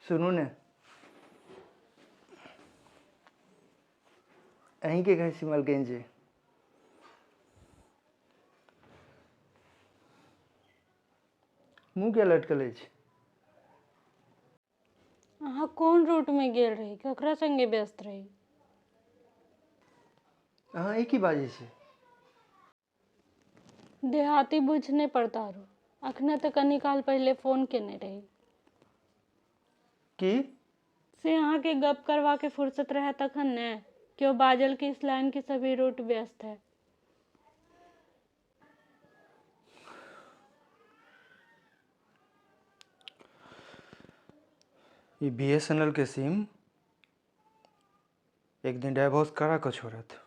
सुनू ने, अहीँके कहै छी मलकिन जी। मुँह किया लटकल अछि? अहाँ कोन रूटमे गेल रही, ककरा संगे व्यस्त रही? अहाँ ई की बाजै छी? देहाती बुझ नहि पड़तारू। अखने तऽ कनी काल पहिले फोन केने रही। की? से अहाँके गप करबाके फुर्सत रहए तखन ने। केओ बाजल कि इस लाइन के सभी रूट व्यस्त है। ई बी एस एन एल के सिम एक दिन डाइवोर्स करा कऽ छोड़त।